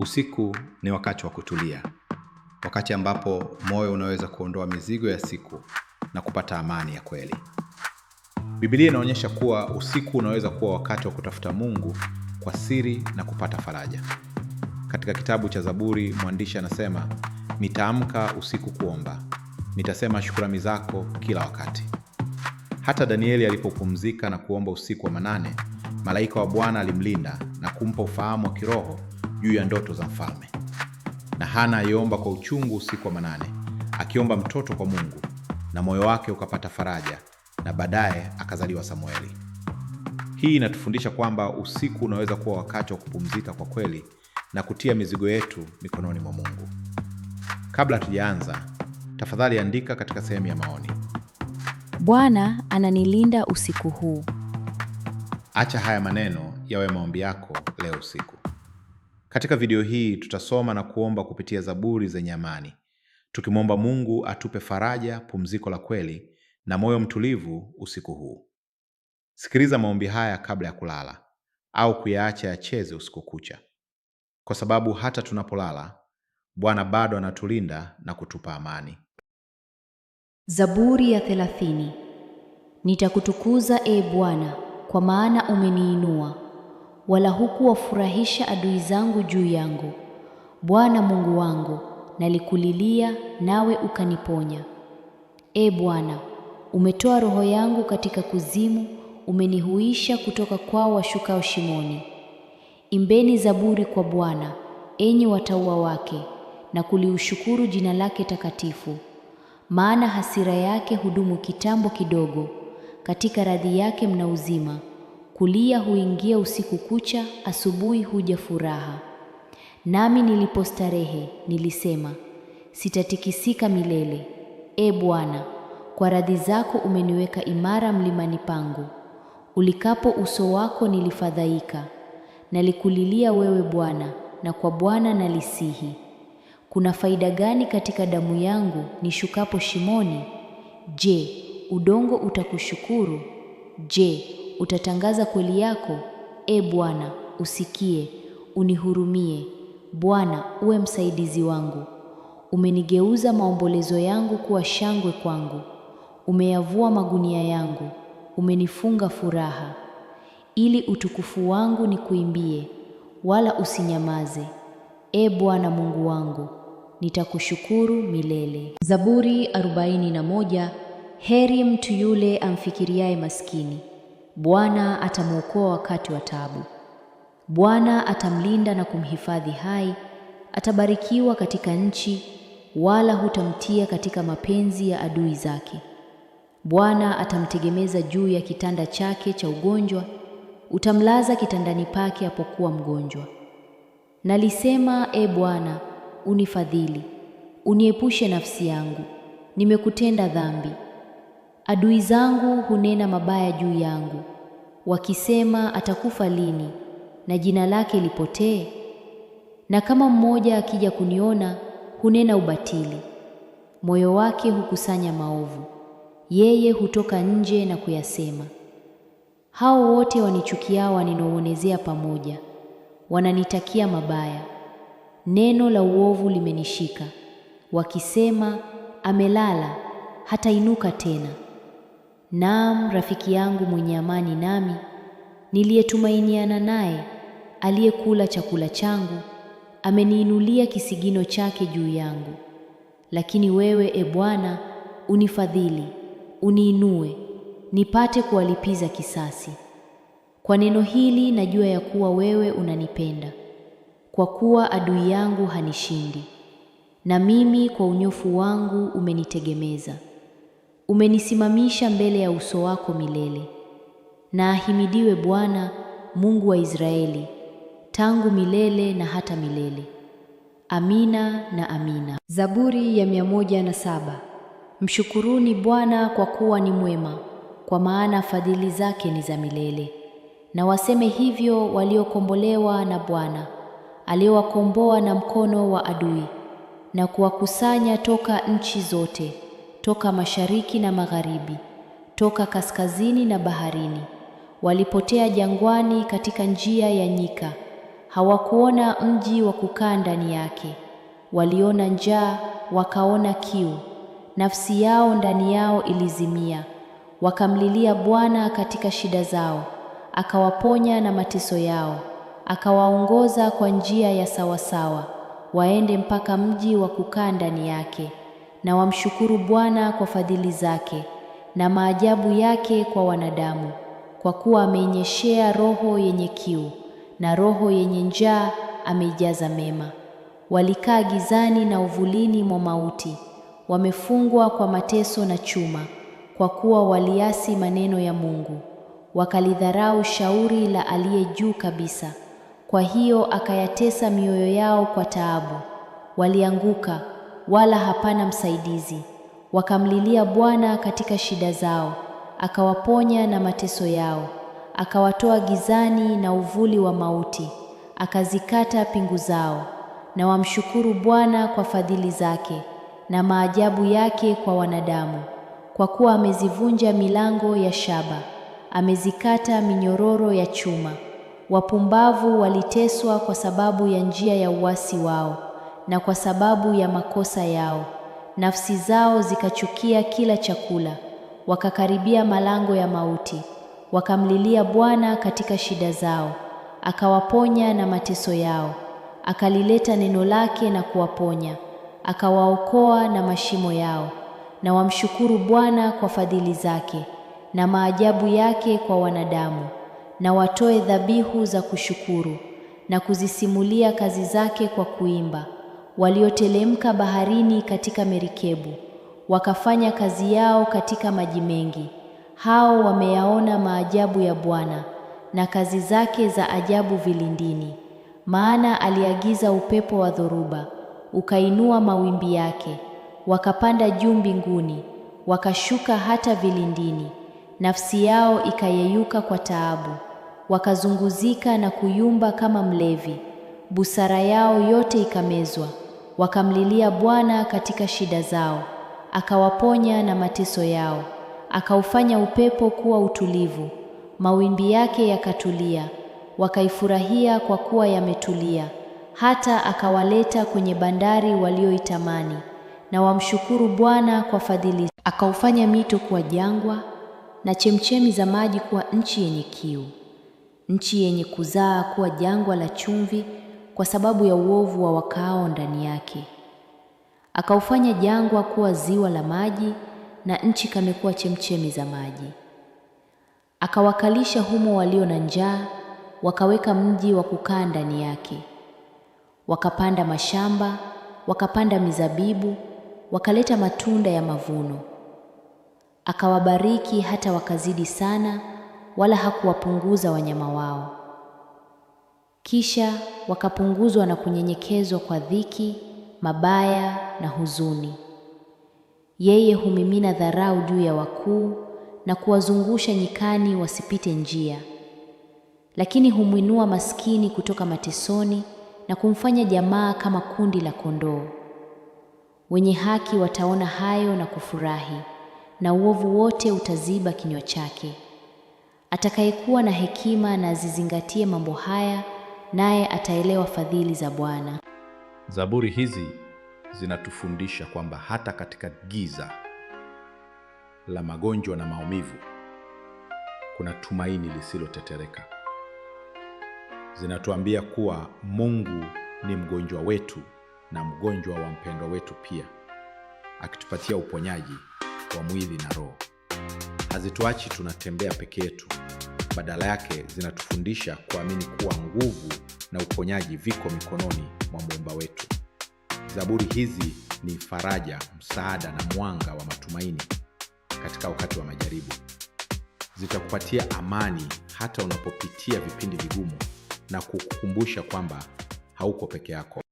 Usiku ni wakati wa kutulia, wakati ambapo moyo unaweza kuondoa mizigo ya siku na kupata amani ya kweli. Biblia inaonyesha kuwa usiku unaweza kuwa wakati wa kutafuta Mungu kwa siri na kupata faraja. Katika kitabu cha Zaburi, mwandishi anasema, nitaamka usiku kuomba, nitasema shukrani zako kila wakati. Hata Danieli alipopumzika na kuomba usiku wa manane, malaika wa Bwana alimlinda na kumpa ufahamu wa kiroho juu ya ndoto za mfalme. Na Hana aliomba kwa uchungu usiku wa manane, akiomba mtoto kwa Mungu, na moyo wake ukapata faraja, na baadaye akazaliwa Samueli. Hii inatufundisha kwamba usiku unaweza kuwa wakati wa kupumzika kwa kweli na kutia mizigo yetu mikononi mwa Mungu. Kabla hatujaanza, tafadhali andika katika sehemu ya maoni. Bwana ananilinda usiku huu. Acha haya maneno yawe maombi yako leo usiku. Katika video hii tutasoma na kuomba kupitia Zaburi zenye amani, tukimwomba Mungu atupe faraja, pumziko la kweli na moyo mtulivu usiku huu. Sikiliza maombi haya kabla ya kulala au kuyaacha yacheze usiku kucha, kwa sababu hata tunapolala Bwana bado anatulinda na kutupa amani. Zaburi ya 30. Nitakutukuza, e Bwana, kwa maana umeniinua, wala hukuwafurahisha adui zangu juu yangu. Bwana Mungu wangu, nalikulilia nawe ukaniponya. E Bwana, umetoa roho yangu katika kuzimu, umenihuisha kutoka kwao washukao shimoni. Imbeni zaburi kwa Bwana, enyi watauwa wake, na kuliushukuru jina lake takatifu. Maana hasira yake hudumu kitambo kidogo, katika radhi yake mna uzima. Kulia huingia usiku kucha, asubuhi huja furaha. Nami nilipostarehe nilisema, sitatikisika milele. E Bwana, kwa radhi zako umeniweka imara mlimani pangu. Ulikapo uso wako nilifadhaika. Nalikulilia wewe Bwana, na kwa Bwana nalisihi. Kuna faida gani katika damu yangu nishukapo shimoni? Je, udongo utakushukuru? Je, utatangaza kweli yako? E Bwana, usikie, unihurumie. Bwana, uwe msaidizi wangu. Umenigeuza maombolezo yangu kuwa shangwe kwangu. Umeyavua magunia yangu, umenifunga furaha. Ili utukufu wangu nikuimbie, wala usinyamaze. E Bwana Mungu wangu, nitakushukuru milele. Zaburi 41. Heri mtu yule amfikiriaye maskini. Bwana atamwokoa wakati wa taabu. Bwana atamlinda na kumhifadhi hai, atabarikiwa katika nchi, wala hutamtia katika mapenzi ya adui zake. Bwana atamtegemeza juu ya kitanda chake cha ugonjwa, utamlaza kitandani pake apokuwa mgonjwa. Nalisema, E Bwana, unifadhili, uniepushe nafsi yangu, nimekutenda dhambi. Adui zangu hunena mabaya juu yangu, wakisema, atakufa lini na jina lake lipotee? Na kama mmoja akija kuniona, hunena ubatili, moyo wake hukusanya maovu, yeye hutoka nje na kuyasema. Hao wote wanichukiao waninong'onezea pamoja, wananitakia mabaya. Neno la uovu limenishika, wakisema, amelala, hatainuka tena. Naam, rafiki yangu mwenye amani nami, niliyetumainiana naye, aliyekula chakula changu, ameniinulia kisigino chake juu yangu. Lakini wewe, e Bwana, unifadhili, uniinue, nipate kuwalipiza kisasi. Kwa neno hili najua ya kuwa wewe unanipenda, kwa kuwa adui yangu hanishindi. Na mimi kwa unyofu wangu umenitegemeza. Umenisimamisha mbele ya uso wako milele. Na ahimidiwe Bwana Mungu wa Israeli, tangu milele na hata milele. Amina na amina. Zaburi ya 107. Mshukuruni Bwana kwa kuwa ni mwema, kwa maana fadhili zake ni za milele. Na waseme hivyo waliokombolewa na Bwana, aliowakomboa na mkono wa adui, na kuwakusanya toka nchi zote, toka mashariki na magharibi, toka kaskazini na baharini. Walipotea jangwani katika njia ya nyika, Hawakuona mji wa kukaa ndani yake. Waliona njaa, wakaona kiu, nafsi yao ndani yao ilizimia. Wakamlilia Bwana katika shida zao, akawaponya na mateso yao. Akawaongoza kwa njia ya sawasawa, waende mpaka mji wa kukaa ndani yake. Na wamshukuru Bwana kwa fadhili zake na maajabu yake kwa wanadamu, kwa kuwa ameinyeshea roho yenye kiu, na roho yenye njaa ameijaza mema. Walikaa gizani na uvulini mwa mauti, wamefungwa kwa mateso na chuma, kwa kuwa waliasi maneno ya Mungu, wakalidharau shauri la Aliye Juu Kabisa. Kwa hiyo akayatesa mioyo yao kwa taabu. Walianguka, wala hapana msaidizi. Wakamlilia Bwana katika shida zao, akawaponya na mateso yao. Akawatoa gizani na uvuli wa mauti, akazikata pingu zao. Na wamshukuru Bwana kwa fadhili zake na maajabu yake kwa wanadamu, kwa kuwa amezivunja milango ya shaba, amezikata minyororo ya chuma. Wapumbavu waliteswa kwa sababu ya njia ya uasi wao, na kwa sababu ya makosa yao. Nafsi zao zikachukia kila chakula, wakakaribia malango ya mauti. Wakamlilia Bwana katika shida zao, akawaponya na mateso yao. Akalileta neno lake na kuwaponya, akawaokoa na mashimo yao. Na wamshukuru Bwana kwa fadhili zake na maajabu yake kwa wanadamu. Na watoe dhabihu za kushukuru na kuzisimulia kazi zake kwa kuimba. Waliotelemka baharini katika merikebu, wakafanya kazi yao katika maji mengi. Hao wameyaona maajabu ya Bwana na kazi zake za ajabu vilindini. Maana aliagiza upepo wa dhoruba, ukainua mawimbi yake. Wakapanda juu mbinguni, wakashuka hata vilindini. Nafsi yao ikayeyuka kwa taabu, wakazunguzika na kuyumba kama mlevi. Busara yao yote ikamezwa. Wakamlilia Bwana katika shida zao, akawaponya na mateso yao. Akaufanya upepo kuwa utulivu, mawimbi yake yakatulia. Wakaifurahia kwa kuwa yametulia, hata akawaleta kwenye bandari walioitamani. Na wamshukuru Bwana kwa fadhili. Akaufanya mito kuwa jangwa na chemchemi za maji kuwa nchi yenye kiu, nchi yenye kuzaa kuwa jangwa la chumvi, kwa sababu ya uovu wa wakaao ndani yake. Akaufanya jangwa kuwa ziwa la maji, na nchi kamekuwa chemchemi za maji. Akawakalisha humo walio na njaa, wakaweka mji wa kukaa ndani yake. Wakapanda mashamba, wakapanda mizabibu, wakaleta matunda ya mavuno. Akawabariki hata wakazidi sana, wala hakuwapunguza wanyama wao. Kisha wakapunguzwa na kunyenyekezwa kwa dhiki, mabaya na huzuni. Yeye humimina dharau juu ya wakuu na kuwazungusha nyikani wasipite njia. Lakini humwinua maskini kutoka matesoni na kumfanya jamaa kama kundi la kondoo. Wenye haki wataona hayo na kufurahi, na uovu wote utaziba kinywa chake. Atakayekuwa na hekima na azizingatie mambo haya, naye ataelewa fadhili za Bwana. Zaburi hizi zinatufundisha kwamba hata katika giza la magonjwa na maumivu kuna tumaini lisilotetereka. Zinatuambia kuwa Mungu ni mgonjwa wetu na mgonjwa wa mpendwa wetu pia, akitupatia uponyaji wa mwili na roho. Hazituachi tunatembea peke yetu, badala yake zinatufundisha kuamini kuwa nguvu na uponyaji viko mikononi mwa Muumba wetu. Zaburi hizi ni faraja, msaada na mwanga wa matumaini katika wakati wa majaribu. Zitakupatia amani hata unapopitia vipindi vigumu na kukukumbusha kwamba hauko peke yako.